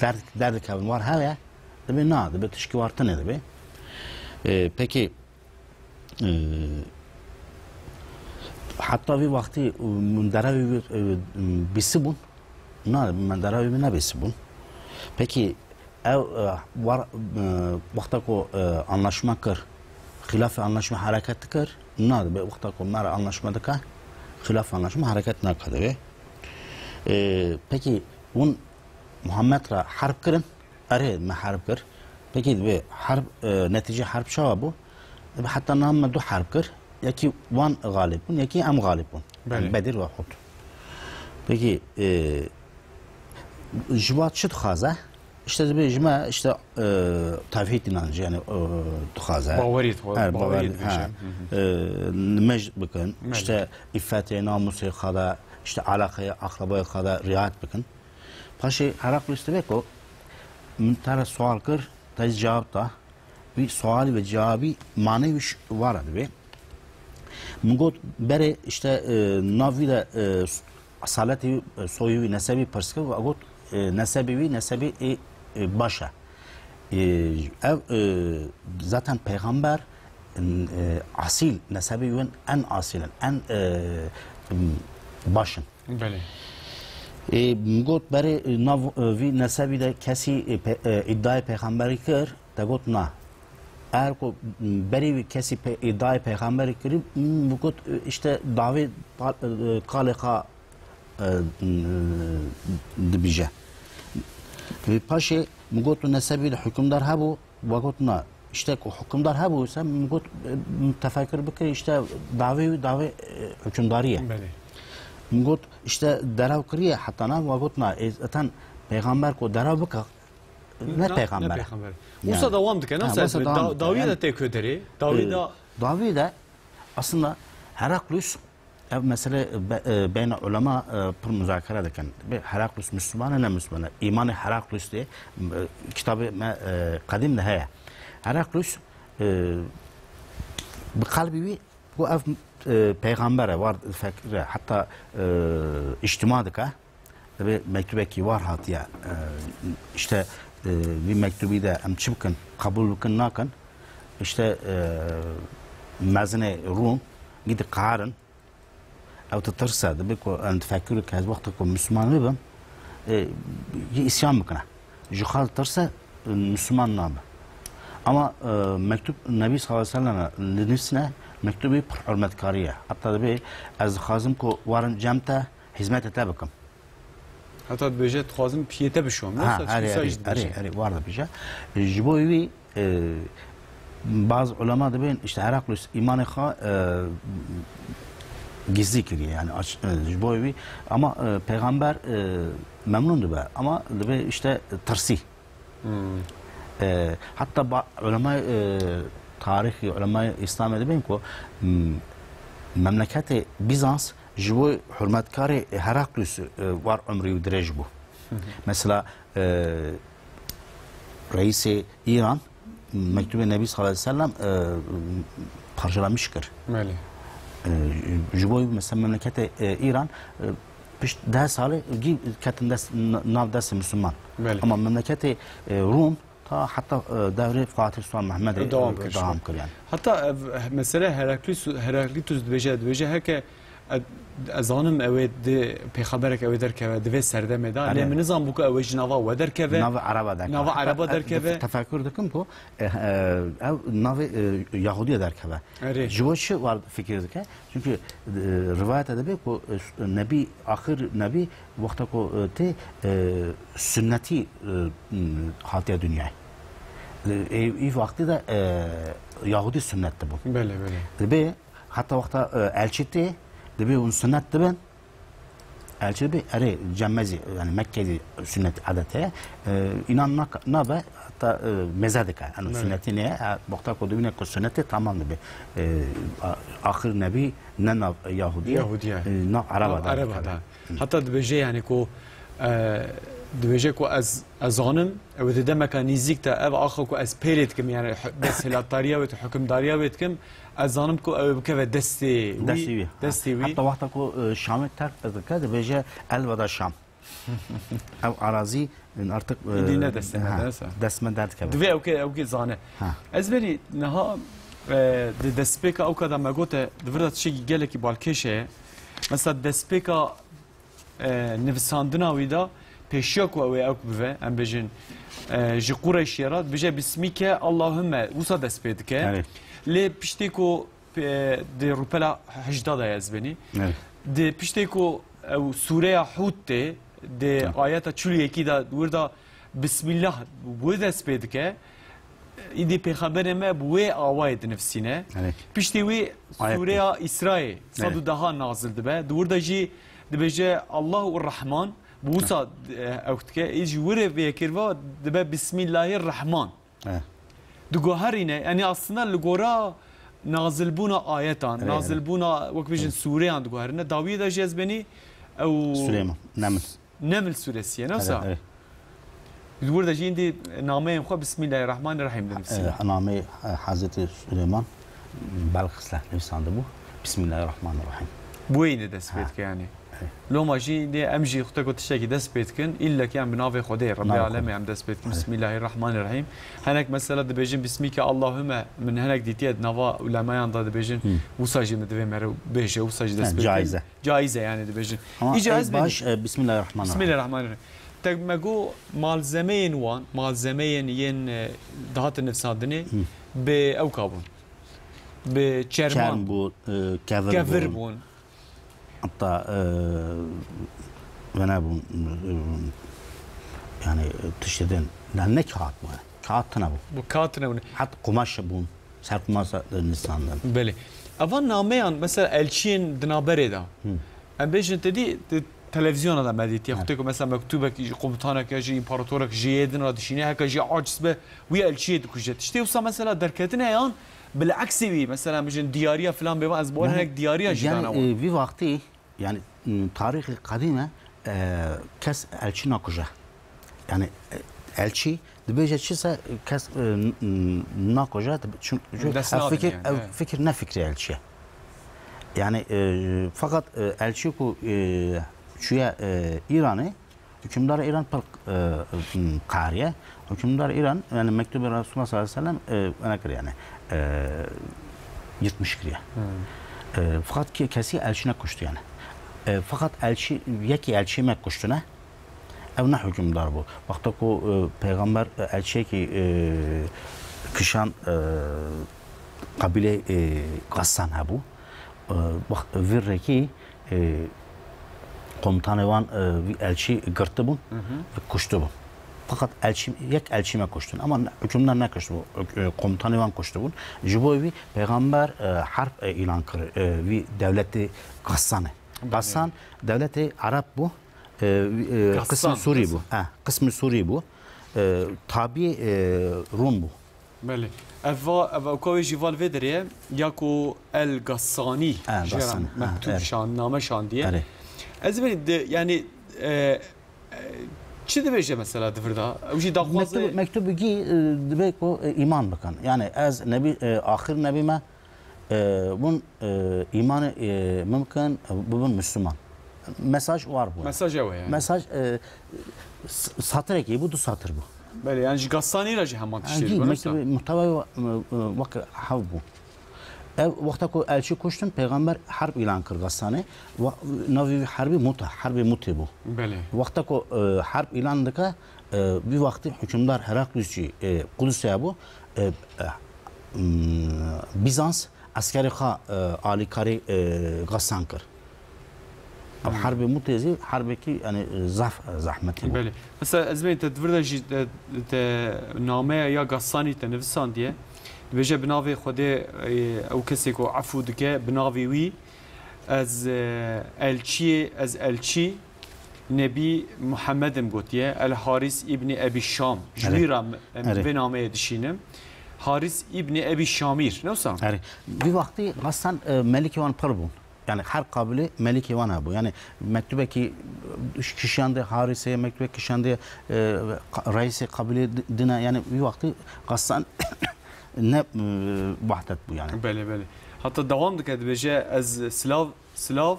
derd, derdikevin war heye, dibê na, dibê tişkî war tune dibê. E, pekî, e, heta vî wextî, e, min derevî wî, e, bîsî bûn. Na, min derevî min nebîsî bûn. Pekî, ew, e, war, e, wexta ku, e, anlaşma kir, xilafê anlaşma hereket kir, nadibe, wexta ku me re anlaşma dike, xilaf anlaşma hereket nake divê. E, pekî hûn Muhammed re herb kirin? Erê, me herb kir. Pekî divê herb, e, netîce herb çawa bû? Divê heta niha me du herb kir. Yekî wan xalib bûn, yekî em xalib bûn. Belê. Yani Bedir ve Uhud. Pekî, e, ji wa çi dixwaze? İşte divê ji me işte, e, tevhîd inancı yani, e, dixwaze. Bawerî dixwaze, Her, bawerî bawer-, dibêje. ha. Hı hı. E, nimêj bikin, Belê. işte îffetê, namusê xwe de, işte alaqeyê, akrabayê xwe de riayet bikin. Paşê Heraklius dibe ku min te re sual kir, te cevap da. Wî sualî ve cevabî manê wî ş-, wara dibe. Min got, berê işte, e, nav wî de, e, s-, asaletê wî, e, soyê wî, nesebî pirs kir, ve got, e, nesebê wî, nesebê ê, e, baş e. E, ev, e, zaten peyxamber, e, asîl, nesebê wî en asîl in, en, e, baş in. Belê. Ê, min got, berê, e, nav, e, vî nesebî de kesî, e, pe-, e, îddiayê pêxemberî kir, te got na. Eger ku, m, berê wî kesî pe-, îddiayê pêxemberî kirî, m, min got, e, işte davê pa-, e, kalê xwe, e, m, dibîje. Vê paşê min got, tu nesebî de hukimdar hebû, We got na. Îşte ku hukimdar hebû, se min got, e, tefekkür bikir, îşte davê wî davê, e, hukimdarî ye. Belê. Min got, îşte derew kiriye, heta na, we got na. E, zaten peyxamber ku derew bike, ne Na, peyxamber ne e. peyxamber. Yani. Wisa dewam dike, Ha, nasıl wisa dewam da-, dike. Dawî Yani, de tê ku derê, dawî e, da dawî de aslında Heraklius Ev mesele be-, e, beyna ulema, e, pir muzakere dikin. Bi Heraklius Müslüman e, ne Müslüman e? Îmanê Heraklius de, e, kitabê me, e, qedîm de heye. Heraklius, e, bi qelbî wî ku ev, e, peyxamber e, war fikir e, heta, e, îctima dike. Divê mektubekî war hatiye. E, işte, e, vî mektubî de em çi bikin? Qebûl bikin, nakin? İşte, e, mezinê Rûm gidî qarin. Ew ditirse, dibê ku em difekirû ke ez wexta ku Müslüman bibim, e, yê îsyan bikine. Ji xwe ditirse, e, Müslüman nabe. Ama, e, mektub Nebî sallallahu aleyhi ve sellem dinivîsine, mektubî pir hurmetkarî ye. Heta dibê, ez dixwazim ku warim cem te, hizmetê te bikim. Heta dibêje, dixwazim piyê te bişom. Ha, Yoksa erê, çi erê, jî dibêje. Erê, erê, war dibêje. Ji bo wî, e, bazı ulema dibên, işte, Heraklius îmanê xwe, e, gizlî kiriye, yani aç-, e, ji bo wî. Ama, e, peyxamber, e, memnun dibe. Ama dibe, işte, tirsî. Hmm. E, hatta ba-, ulemay, e, tarîxî, ulemay Îslamê dibên ku, m-, memleketê Bizans ji bo hurmetkarê Heraklius, e, war umrî û dirêj bû. Hı hı. Mesela, e, reîsê Îran mektubê Nebî sallallahu aleyhi ve sellem, e, parçalamiş kir. Belê. E, ji bo mesela memleketê, e, Îran, e, pişt deh salê gî ketin dest, na-, nav destê Müslüman. Belê. Ama memleketê, e, Rum ta heta, e, devrê Fatih Sultan Mehmedê, Devam e, kir. devam kir yani. Heta ev mesele Heraklitus, Heraklitus dibêje, dibêje heke e, ez zanim ew ê di pêxemberek ew ê derkeve, di vê serdemê de. Erê. Lê min nizanbû ku ew ê ji nava we derkeve. Nava Ereba derkeve. Nava Ereba Heta, e, derkeve. Tefekkür dikim ku, e, e, ew navê, e, Yahudiye derkeve. Erê. Ji bo çi war fikir dike? Çünkü, e, rivayete dibe ku, e, Nebî, axir Nebî wexta ku, e, tê, e, sünnetî, e, m, hatiye dinyayê. E, ê, î wextî de, e, Yahudî sünnet dibû. Belê, belê. Dibê heta wexta, e, elçî tê, dibê hûn sünnet dibin. Elçî dibê, erê, cem me zî, yani Mekke zî sünnet adet heye. E, înan nak-, nabe, heta, e, meze dike. Yani Belê. sünnetî ne? E, wexta ku dibîne ku sünnetê tamam dibe. E, a-, axir Nebî ne nav Yahudî ye, Yahudî ye. e, nav Ereba Nav de Ereba dikeve. de. Heta dibêje, yani ku, e, dibêje ku ez, ez zanim, ew di demeka nîzîk de ev axa ku ez pêrê dikim, yani hu-, desthilatdariya wê, hukimdariya wê dikim, ez zanim ku ew bikeve destê wî, Destê wî, ha. destê wî. Heta wexta ku, e, Şamê terk dike, dibêje, "Elveda Şam." Ev arazî, e, artık, e, Êdî ne destê me ha, de, sa. dest me derdikeve. Divê ew kê, ew kê zane. Ha. Ez berî niha, e, di destpêka ew ka de me gote, di vir de tiştekî gelekî balkêş heye. Mesela destpêka e, nivisandina wî de pêşiya ku ew ê ew bive, em bêjin, e, ji Qureyşiye re dibêje, "Bismike Allahümme", wisa dest pê dike. Evet. Lê piştî ku e, di rûpela hejdeh de ye ez benî. Evet. Di piştê ku ew sûreya Hûd tê, di Evet. ayeta çil û yekî de wir de Bismillah wê dest pê dike, îdî pêxemberê me bi wê awayê dinivîsîne. Evet. Piştî wî Ayet sûreya Îsrayê Evet. sed û deha nazil dibe. Di wir de jî dibêje Allahu Rahman, bi wisa, Evet. e, ew dike. Î ji wir vê yekê ve dibe Bismillahir Rahman. Evet. Diguherîne, yani aslında li gora nazilbûna ayetan, Evet, evet. nazilbûna, wek bêjin, Evet. sûreyan diguherîne. Dawiyê de jî ez benî ew Süleyman, Neml. Neml sûresi ye, ne Evet, wisa? evet. Di wir de jî îndî nameyên xwe Bismillahirrahmanirrahîm dinivîsîne. Evet, nameyê, e, Hazreti Süleyman Belkıs'la nivîsandibû. Bismillahirrahmanirrahîm. Bi wê yî dest pê Ha. dike yani. Evet. Loma jî nê em jî xwe ku tiştekî dest pê dikin, îllek em bi navê Xwedê, Rebbê Navê Alemê Xwedê. em dest pê dikin. Evet. Bismillahirrahmanirrahîm. Hinek mesela dibêjin Bismike Allahümme, min hinek dîtiye di nava ulemayan da dibêjin, Hı. wisa jî min divê mere bêje, wisa jî dest Evet, pê dikin. caize. Caize yani dibêjin. Ama Î caiz en baş, benî. e, Bismillahirrahmanirrahim. Bismillahirrahmanirrahim. Tek me got malzemeyên wan, malzemeyên yên, e, dihatin nivîsandinê Hı. bi ewka bûn. Bi çerman Çerm bûn. bû, e, kevir Kevir bûn. bûn. Hatta, e, wene bûn, e, yani tiştê din. Ne, ne kağıt bû. Kağıt tine bû. Bu kağıt tine bû. Hat kumaş bûn. Ser kumaşa nivîsandin. Belê. Evan nameyan, mesela elçiyên di navberê de. Hı. Em bêjin te dî, di televizyona de me dîtiye. Evet. Xwedê ku mesela mektûbek ji komutanek ya ji împaratorek ji yê din re dişîne, heke jî aciz be, wî elçiyê dikuje. Tiştê wisa mesela derketine yan bileksê wî, mesela em bêjin diyariya filan bêvan, ez bi wan Yani, hinek diyariya jî yani, dana wan. e, vî vaxtî, yani, m, tarîxê qedîme, e, kes elçî nakuje. Yani, e, elçî dibêje çi se kes, e, n-, n-, nakuje, dib-, çun-, çun-, Dest ev nadin fikir, yani, ev evet. fikir ne fikri elçiye. Yani, e, fakat, e, elçî ku, e, çûye, e, Îranê, hukimdara Îran pir, e, m, qehriye. Hukimdar Îran, yani mektubê Resulullah sallallahu aleyhi ve sellem, e, wene kir yani, e, yırtmış kiriye. Hmm. E, fakat ki-, kesî elçî nekuştu yani. E, fakat elçî, yekî elçî me kuştine, ew ne hukimdar bû. Wexta ku, e, peyxamber, e, elçiyekî, e, kişan, e, qabîlê, e, Gassan hebû. E, wext vir rekî, e, komutanê wan, e, vî elçî girtibûn Hı hı. ve kuştibûn. Fakat elçî, yek elçî me kuştin. Ama ne, hukimdar nekuştibû. E, komutanê wan kuştibûn. Ji bo vî peyxamber, e, harb, e, îlan kir, e, vî dewletê Gassanê. Belê. Gassan dewletê Ereb bû. E, e, Gassan, qismê Sûrî Gassan. bû. Ha, qismê Sûrî bû. E, tabî, e, Rom bû. Belê. Ev va, ev ewka wê jî va li vê derê ye, ya ku El Gassanî El jê re Gassanî, ha, mektûb evet. şand, name şandiye. Erê. Ez bê de, yani, e, e, çi dibêje mesela di vir de? Ew jî daxwaze Mektub, mektubî gî, e, dibê ku, e, îman bikin. Yani ez nebî, e, axir nebî me, e, bûn, e, îmanê, e, min bikin, e, bibin Müslüman. Mesaj war bû. Mesaj ew e yani. Mesaj, e, s-, satirekî bû, du satir bû. Belê, yani ji Gassanî re jî heman tiştê Gî, dibin, wisa? Mektubê muhtewayê wa-, e, e, wek hev bû. Ev wexta ku elçî kuştin, peyxamber herb îlan kir Gassanê. Wa-, navê wî herbî Muta, herbê Mutê bû. Belê. Wexta ku, e, herb îlan dike, e, vî wextî hukimdar Heraklius jî, e, Qudusê bû. E, e, m, Bizans eskerê xwe, e, alîkarî, e, Gassan kir. Ev Hmm. herbê Mutê zî herbekî, yani, zaf zehmetî bû. Belê. Mesela ez bên te di vir de jî te, te nameya ya Gassanî te nivisandiye. Dibêje bi navê Xwedê, e, ew kesê ku efû dike, bi navê wî ez, e, elçiyê, ez elçî Nebî Muhammed im gotiye, El Haris îbnî Ebî Şam. Ji Erê. wî re em Erê. vê nameyê dişînim. Haris îbnî Ebî Şamîr. Ne wisa? Erê. Vî wextî Gassan, e, melikê wan pir bûn. Yani her qabilê melikê wan hebû. Yani mektubekî, e, kişandê Harisê, mektubek kişandê, e, qa-, reisê qabilê di-, dine. Yani vî wextî Gassan ne, e, wahdet bû yani. Belê, belê. Hatta dewam dike, dibêje, ez silav, silav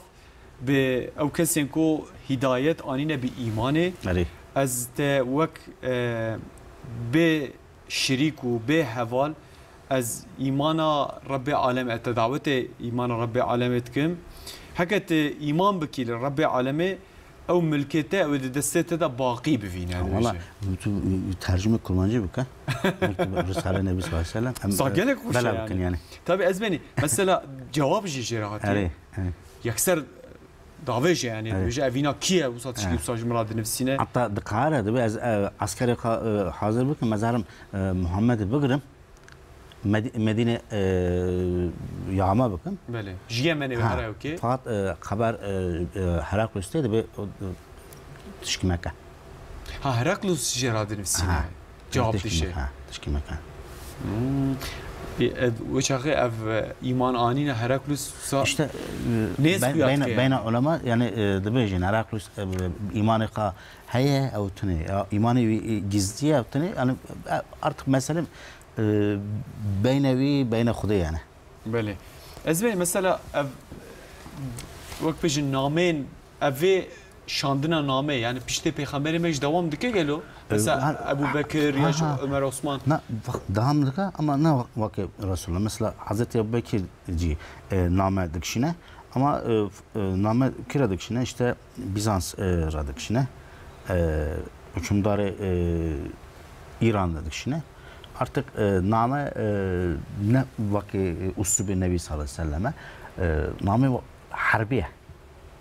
bi ew kesên ku hidayet anîne bi îmanê. Erê. Ez te wek, e, bê şirîk û bê heval ez îmana Rebbê Alemê, ez te dawetê îmana Rebbê Alemê dikim. Heke tu îman bikî li Rebbê Alemê, ew milkê te, ew ê di destê te de baqî bivîne, Ha, dibêje. Valla, tu tercüme kurmancî bike. Risale Nebî sallallahu aleyhi ve sellem. Em, Sa e, gelek xweş e bela yani. Bikin yani. Tabii ez benî, mesela cevap jî jê re hatiye. Erê, erê. Yekser davêje yani, Erê. Dibêje evîna kî ye, wisa tişkî Erê. Wisa ji min re dinivîsîne. Hatta dikare dibe ez, e, eskerê xwe, e, hazir bikim, ez herim, e, Muhammedê bigirim. Medi-, Medîne, e, yama bikim. Belê. Ji Yemenê ve Ha, here ew kê. Fakat, e, xeber, e, e, Heraklius tê dibe, o, e, tişkî meke. Ha, Heraklius jê re dinivîsîne. Ha. Cevap Tişkî dişê. meke, ha, tişkî meke. Hmm. E, e, wê çaxê ev, e, îman anîne Heraklius sa İşte, e, nêz ben-, xuya beyna, dike yani. Beyna ulema, yani, e, dibêjin Heraklius, e, îmanê xwe heye ew tune. Ya, îmanê wî, e, gizlî ye ew tune. Yani, e, artık mesele e, beyne wî, beyne Xwedê yani. Belê. Ez vê mesela ev, wek bêjin nameyên, ev vê şandina nameyê, yani piştê pêxemberê me ji dewam dike gelo? E, Mesela ha, Ebu Bekir ya ha, ji ha. Ömer Osman. Na, bak, devam dike ama ne wek-, wekî Resulullah. Mesela Hazreti Ebu Bekir cî, e, name dikişîne ama, e, f-, e, name kira dikişîne işte Bizans, e, re dikişîne. E, hukimdarê, e, Îran re dikişîne. Artık, e, name, e, ne wekî, e, uslubê Nebî sallallahu aleyhi ve selleme, e, name wa-, herbî ye.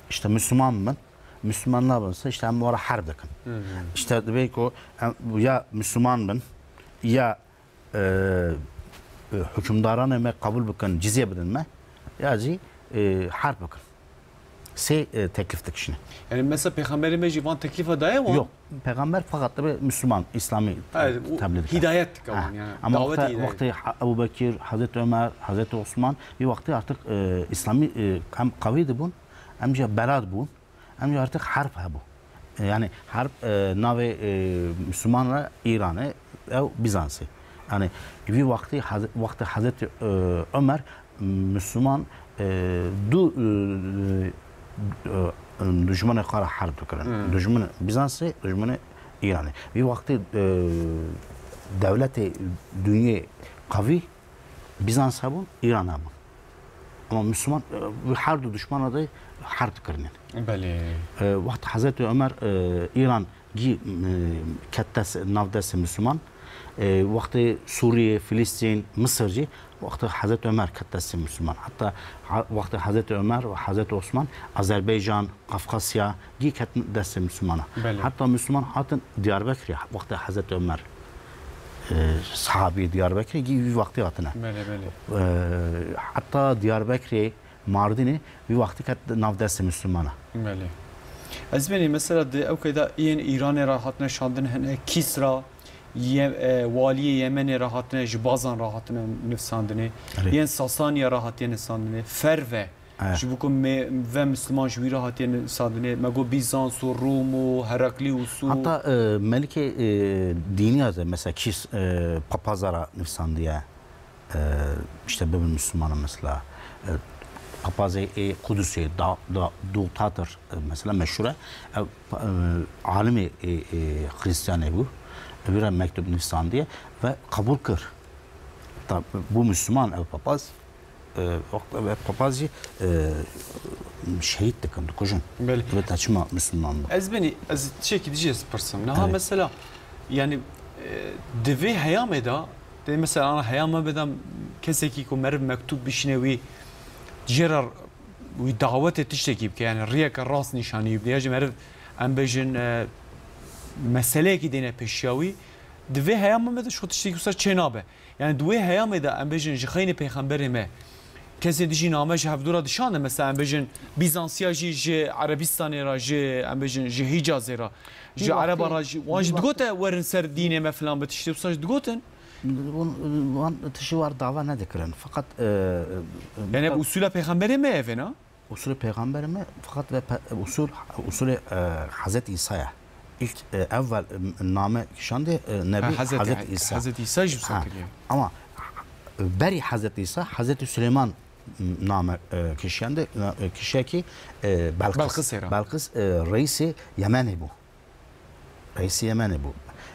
İşte Müslüman bin, Müslüman nabin se işte em wara herb dikin. Hı hı. İşte dibê ku em ya Müslüman bin, ya e, e, hukimdaranê me qebûl bikin, cizye bidin me, ya jî, e, herb bikin. Sê, e, teklif dikişîne. Yani mesela Pêxemberê me jî van teklifa daye wan? Yok, Pêxember feqet dibe Müslüman, İslamî Hayır, o tebliğ dike. Hidayet dike Ha. wan yani. Ama Daveti wextê, hidayet. Wextê Ha-, Ebu Bekir, Hazreti Ömer, Hazreti Osman, bir wextê artık, e, İslamî, e, em qawî dibûn, em jî berat bûn. Em jî artık herb hebû. E, yani herb, e, navê, e, Müslüman re Îranê, ew Bizansê. Yani vî wextî Haz-, wextê Hazreti, e, Ömer Müslüman, e, du, e, e, dijminê xwe re herb dikirin. Hmm. Dijmin Bizansê, dijminê Îranê. Vî wextî, e, dewletê dinyê qevî Bizans hebûn, Îran hebûn. Ama Müslüman, e, her du düşmana de herb dikirinin. Belê. E, wext Hazreti Ömer, e, Îran gî, e, ket dest, nav destê Müslüman. E, wextê Suriye, Filistin, Mısır jî, wextê Hazreti Ömer ket destê Müslüman. Hatta ha-, wextê Hazreti Ömer ve Hazreti Osman, Azerbaycan, Kafkasya, gî ketin destê Müslümana. Belê. Hatta Müslüman hatin Diyarbekirê, wextê Hazreti Ömer, e, sahabî Diyarbekirê, gî wî wextî hatine. Belê, belê. E, hatta Diyarbekirê, Mardinê, wî wextî ket nav destê Müslümana. Belê. Ez benî mesela di ew keyda yên Îranê re hatine şandin hene Kîsra, ye-, e, waliyê Yemenê re hatine, ji Bazan re hatine nivsandinê. Erê. Yên Sasaniya re hatiye nivsandinê. Ferve. Eh. Ji bo ku me ve Misliman ji wî re hatiye nivîsandinê, me got Bîzans û Rûm û Heraklius û Heta, e, melikê, e, dîniya de mesela kîs, e, papaza re nivîsandiye, e, işte bibin Misliman mesela. E, papazê ê Qudusê, da, da, Dûtatir, e, mesela meşhur e. Ew, e, alimê, e, e, Xristiyanê bû. Wî re mektub nivîsandiye ve qebûl kir. Heta bû Misliman ew papaz. E, wexta ve papaz jî, e, şehîd dikin, dikujin. Belê. Ve te çima Müslüman bû? Ez benî, ez tiştekî dijî ez pirsim. Niha Evet. mesela, yani, e, di vê heyamê de, de mesela ana heyama beda kesekî ku meriv mektûb bişîne wî, jê re wî dawetê tiştekî bike, yani riyeke rast nîşanî bide. Ya jî meriv, em bêjin, e, meseleyekî dêne pêşiya wî, di vê heyama me de ji xwe tiştekî wisa çê nabe. Yani di wê heyamê de em bêjin ji xeynê pêxemberê me, kesên dijî name ji hevdû re dişande, mesela em bêjin Bîzansiya jî ji Erebistanê re, ji, em bêjin ji Hîcazê re, ji Ereba re, ji, wan jî digote werin ser dînê me filan bi tiştê wisa jî digotin. Wan, wan tiştê war dava nedikirin. Fakat, e, e, Yani ev usûla pêxemberê me ev e, na? Usulê pêxemberê me, fakat ve pe-, usul, usulê, e, Hazreti İsa'ya. İlk, e, evvel, e, name kişandê, e, Nebi Ha, Hazreti Hazreti İ-, İsa. Hazreti İsa jî wisa Ha, kiriye. Ama berî Hazreti İsa, Hazreti Süleyman, m, name, e, kişandê, e, kişekî, e, Belkıs. Belkısê re. Belkıs, e, reisê Yemenê bû. Reîsî Yemenê bû.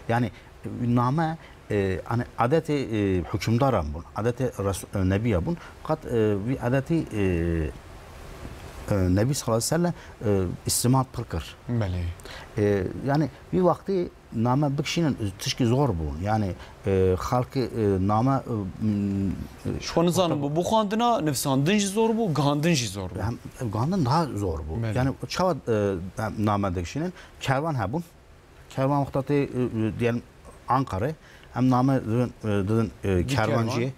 Yani, e, name, e, hani adetê, e, hukimdaran bûn, adetê Resul-, e, nebiya bûn. Fakat, e, vî adetî, e, Nebî sallallahu aleyhi ve sellem, e, îstîmal pir kir. Belê. E, yani bir wextî name bikişînin, tişkî zor bû. Yani, e, xelkê, e, name, e, m, e, Ji xwe nizanim bû, bû xwendina, nivsandin jî zor bû, gihandin jî zor bû. Hem gihandin daha zor bû. Belê. Yani çawa, e, em name dikişînin? Kervan hebûn. Kervan wexta tê, e, e, diyelim Ankara'yê, em name didin, e, didin, e, Di kervan. Kervanciyê,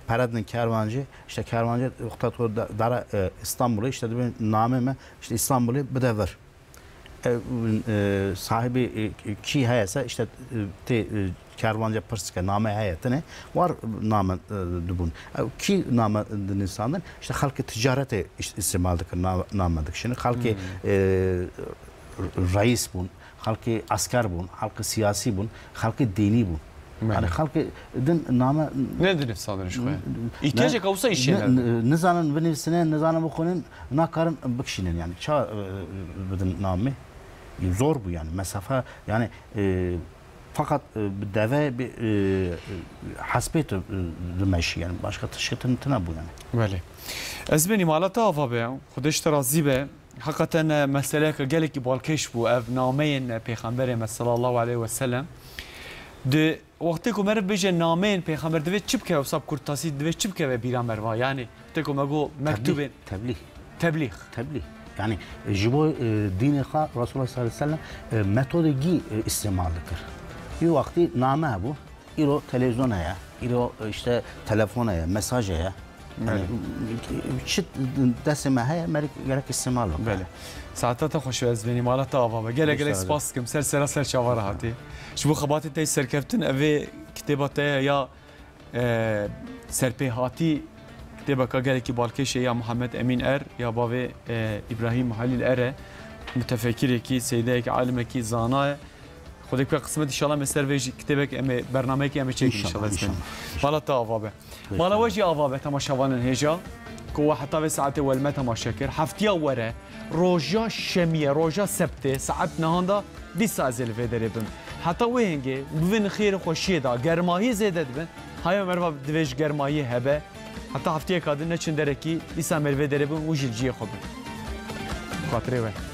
pere didin kervanciyê, işte kervanciyê wexta tu da-, dara, e, İstanbul'ê, işte dibin name me, işte İstanbul'ê bide vir. E, e, sahibê, e, kî heye se, işte, e, tê, e, kervanciyê pirs dike, name heye tine, war name, e, dibûn. E, kî name dinivîsandin, işte xelkê ticaretê iş-, îstîmal dikir, na-, name dikişînin. Xelkê, Hmm. e, reis bûn, xelkê esker bûn, xelkê siyasî bûn, xelkê dînî bûn. Belê. Yani xelkê din name Ne dinivîsandin ji xwe? Ne, İhtiyacek olsa işe ne, ne? ne, nizanin binivîsine, nizanin bixwînin, nakarin bikişînin yani. Ça, e, bidin namê? Zor bû yani. Mesafe yani, e, fakat, e, bi deve, bi, e, hespê tu, e, dimeşî yani. Başka tişkî tine bû yani. Belê. Ez benî mala te ava be. Xwedê ji te razî be. Heqeten, e, meseleyeke gelekî balkêş bû ev nameyên, e, Pêxemberê me sallallahu aleyhi ve sellem. Di wextê ku meriv bêje nameyên Pêxember divê çi bike, wisa bi kurtasî divê çi bikeve bîra meriva? Yani wextê ku me got mektûbên Tebliğ. Tebliğ. Tebliğ. Yani, e, ji bo, e, dînê xwe Resulullah sallallahu aleyhi ve sellem, e, metodê gî, e, îstîmal dikir. Bir wextî name hebû, îro televîzyon heye, îro, e, işte telefon heye, mesaj heye. Yani, Belê. çi destê me heye, me gerek îstîmal bike. Belê. Saeta te xweş be, ez benî mala te ava be. Gelek gelek Sağ olun. spas dikim. Ser sera ser çava re hatî. Ji bo xebatê te yê serkeftin, evê kitêba te ye ya, e, serpêhatî kitêbeka gelekî balkêş e ya Muhammed Emîn Er, ya bavê, e, Îbrahîm Halîl Er e. Mutefekirêkî, seydeyekî, alimekî, zana ye. Xwedê bike qismet, înşallah me ser vê jî kitêbek em ê, bernameyekê em ê çêkin, înşallah, înşallah, ez benî. Înşallah. Mala te ava be. Peki. Mala we jî ava be, temaşevanên hêja, ku we heta vê saetê we li me temaşe kir. Heftiya were, roja şemiyê, roja sebtê, saet nehan de dîsa ez ê li vê derê bim. Heta wê hingê, bivin xêr û xweşiyê de, germahiyê zêde dibin. Haya meriva divê ji germahiyê hebe. Heta heftiyeka din neçin derekî, dîsa em ê li vê derê bin û jî li cihê xwe bin. Xatirê we.